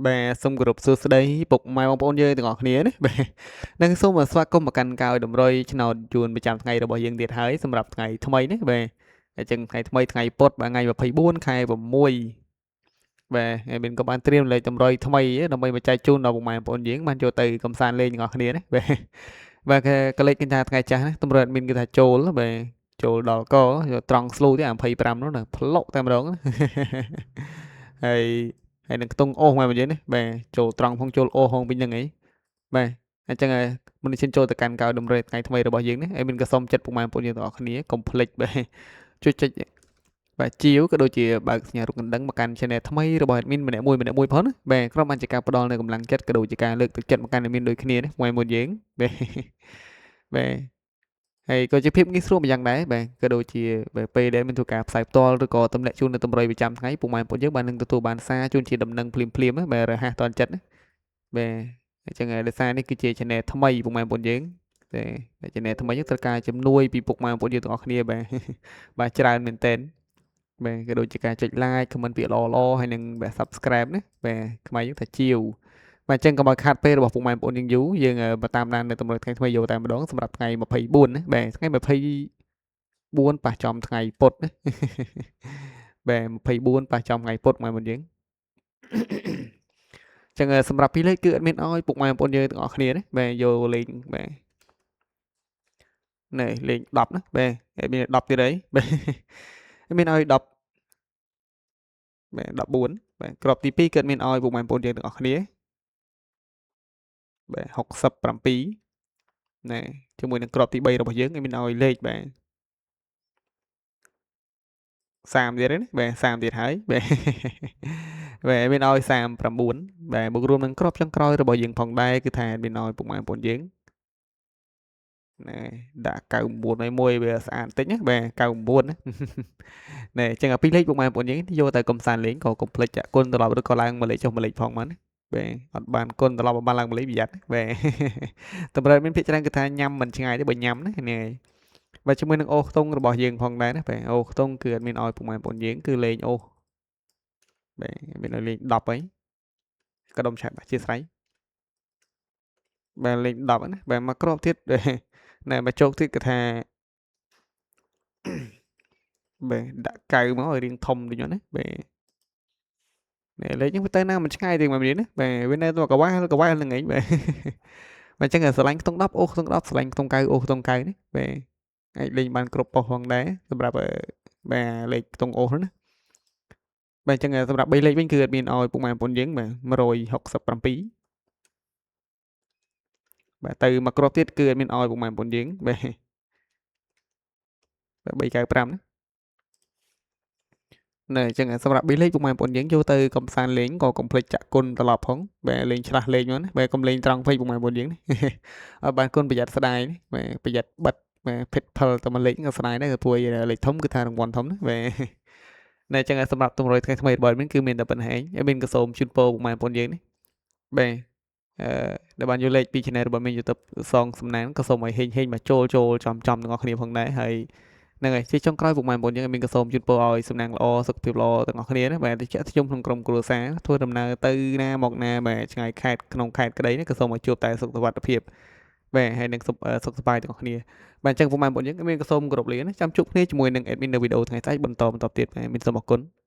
បាទសូមគោរពសួស្តីពុកម៉ែបងប្អូនយើងទាំងអស់គ្នាណាបាទនិងសូមស្វាគមន៍មកកាន់កៅតម្រុយឆ្នោតយួនប្រចាំថ្ងៃរបស់យើងទៀតហើយសម្រាប់ថ្ងៃថ្មីនេះបាទអញ្ចឹងថ្ងៃថ្មីថ្ងៃពុធបាទថ្ងៃ24ខែ6បាទហើយមានក៏បានត្រៀមលេខតម្រុយថ្មីដើម្បីមកចែកជូនដល់ពុកម៉ែបងប្អូនយើងបានចូលទៅកំសាន្តលេងទាំងអស់គ្នាណាបាទបាទកលេចគេថាថ្ងៃចាស់ណាតម្រុយអត់មានគេថាចូលបាទចូលដល់កយកត្រង់ស្លូទេអា25នោះណាផ្លុកតែម្ដងហើយហើយនឹងខ្ទង់អូសមកវិញណាបាទចូលត្រង់ផងចូលអូសផងវិញហ្នឹងឯងបាទអញ្ចឹងមុននេះឈានចូលទៅកាន់កៅតម្រុយថ្ងៃថ្មីរបស់យើងនេះហើយមានក៏សូមចិត្តពុកម៉ែបងប្អូនយើងទាំងអស់គ្នាកុំភ្លេចបាទជួយចុចបាទជាវក៏ដូចជាបើកសញ្ញារូបកណ្ដឹងមកកាន់ Channel ថ្មីរបស់ admin ម្នាក់មួយម្នាក់មួយផងណាបាទក្រុមបានជាការផ្ដល់នូវកម្លាំងចិត្តក៏ដូចជាការលើកទឹកចិត្តមកកាន់ admin ដូចគ្នាណាមួយមួយយើងបាទបាទហើយក៏ជាភាពងាយស្រួលម្យ៉ាងដែរបាទក៏ដូចជាពេលដែលមានធ្វើការផ្សាយផ្ទាល់ឬក៏ទម្លាក់ជូននៅតម្រុយប្រចាំថ្ងៃពុកម៉ែបងប្អូនយើងបាននឹងទទួលបានសារជូនជាដំណឹងភ្លាមភ្លាមបាទរហ័សទាន់ចិត្តណាបាទអញ្ចឹងដោយសារនេះគឺជា Channel ថ្មីពុកម៉ែបងប្អូនយើងតែ Channel ថ្មីយើងត្រូវការជំនួយពីពុកម៉ែបងប្អូនយើងទាំងអស់គ្នាបាទបាទច្រើនមែនទែនបាទក៏ដូចជាការចុច like comment ពាក្យល្អៗហើយនិងបាទ subscribe ណាបាទខ្មែរយើងថាជាវបាទអញ្ចឹងកុំឲ្យខាតពេលរបស់ពុកម៉ែបងប្អូនយើងយូរយើងមកតាមដាននៅតម្រុយថ្ងៃថ្មីយកតែម្ដងសម្រាប់ថ្ងៃ24ណាបាទថ្ងៃ24ប៉ះចំថ្ងៃពុធណាបាទ24ប៉ះចំថ្ងៃពុធម៉ែបងប្អូនយើងចឹងសម្រាប់ពីរលេខគឺអត់មានឲ្យពុកម៉ែបងប្អូនយើងទាំងអស់គ្នាណាបាទយកលេខបាទនេះលេខ10ណាបាទមាន10ទៀតអីបាទមានឲ្យ10បាទ14បាទក្របទី2គឺមានឲ្យពុកម៉ែបងប្អូនយើងទាំងអស់គ្នាបាទ67ណែជាមួយនឹងក្របទី3របស់យើងមានឲ្យលេខបាទ30ទៀតណាបាទ30ទៀតហើយបាទបាទមានឲ្យ39បាទមករួមនឹងក្របចុងក្រោយរបស់យើងផងដែរគឺថាមានឲ្យពុកម៉ែបងប្អូនយើងណែដាក់99ឲ្យមួយវាស្អាតតិចណាបាទ99ណាណែអញ្ចឹងអាពីរលេខពុកម៉ែបងប្អូនយើងយកទៅកំសាន្តលេងក៏កុំភ្លេចចាក់គុណត្រឡប់ឬក៏ឡើងមួយលេខចុះមួយលេខផងមកណាបាទអត់បានគុណត្រឡប់បានឡើងមួយលេខប្រយ័ត្នបាទតម្រូវមានភាគច្រើនគឺថាញ៉ាំមិនឆ្ងាយទេបើញ៉ាំណានេះបាទជាមួយនឹងអូសខ្ទង់របស់យើងផងដែរណាបាទអូសខ្ទង់គឺអត់មានឲ្យពុកម៉ែបងប្អូនយើងគឺលេងអូសបាទមានឲ្យលេង10អីក៏ដុំឆាប់អធិស្ឋានបាទលេង10ណាបាទមកគ្រាប់ទៀតណែមកជោគទៀតគឺថាបាទដាក់កៅមកឲ្យរៀងធំដូចណាបាទនេះលេខហ្នឹងទៅណាមិនឆ្ងាយទេមកនេះណាបាទវានៅទៅកវ៉ាល់កវ៉ាល់ហ្នឹងឯងបាទបាទអញ្ចឹងស្រឡាញ់ខ្ទង់10អូខ្ទង់10ស្រឡាញ់ខ្ទង់9អូខ្ទង់9នេះបាទអាចលេងបានគ្រប់ប៉ុស្តិ៍ផងដែរសម្រាប់បាទលេខខ្ទង់អូសណាបាទអញ្ចឹងសម្រាប់3លេខវិញគឺអត់មានឲ្យពុកម៉ែបងប្អូនយើងបាទ167បាទទៅមកគ្រាប់ទៀតគឺអត់មានឲ្យពុកម៉ែបងប្អូនយើងបាទ395ណាណែអញ្ចឹងសម្រាប់3លេខពុកម៉ែបងប្អូនយើងយកទៅកំសាន្តលេងក៏កុំភ្លេចចាក់គុណត្រឡប់ផងបាទលេងឆ្លាស់លេងមកណាបាទកុំលេងត្រង់ពេកពុកម៉ែបងប្អូនយើងណាឲ្យបានគុណប្រយ័ត្នស្ដាយបាទប្រយ័ត្នបិទបាទភិតផលតែមួយលេខក៏ស្ដាយដែរព្រោះលេខធំគឺថារង្វាន់ធំណាបាទណែអញ្ចឹងសម្រាប់តម្រុយថ្ងៃថ្មីរបស់មានគឺមានតែប៉ុណ្្នេះឯងហើយមានក៏សូមជូនពរពុកម៉ែបងប្អូនយើងនេះបាទអឺដែលបានយកលេខពី channel របស់មាន YouTube សងសំណាងក៏សូមឲ្យហេងហេងមកចូលចូលចំចំទាំងអស់គ្នាផងដែរហើយហ្នឹងហើយជាចុងក្រោយពុកម៉ែបងប្អូនយើងមានក៏សូមជូនពរឲ្យសំណាងល្អសុខភាពល្អទាំងអស់គ្នាណាបាទតិចខ្ញុំក្នុងក្រុមគ្រួសារធ្វើដំណើរទៅណាមកណាបាទឆ្ងាយខេត្តក្នុងខេត្តក្តីនេះក៏សូមឲ្យជួបតែសុខសុវត្ថិភាពបាទហើយនឹងសុខសុខសប្បាយទាំងអស់គ្នាបាទអញ្ចឹងពុកម៉ែបងប្អូនយើងមានក៏សូមគោរពលាណាចាំជួបគ្នាជាមួយនឹង admin នៅវីដេអូថ្ងៃស្អែកបន្តបន្តទៀតបាទមានសូមអរគុណ។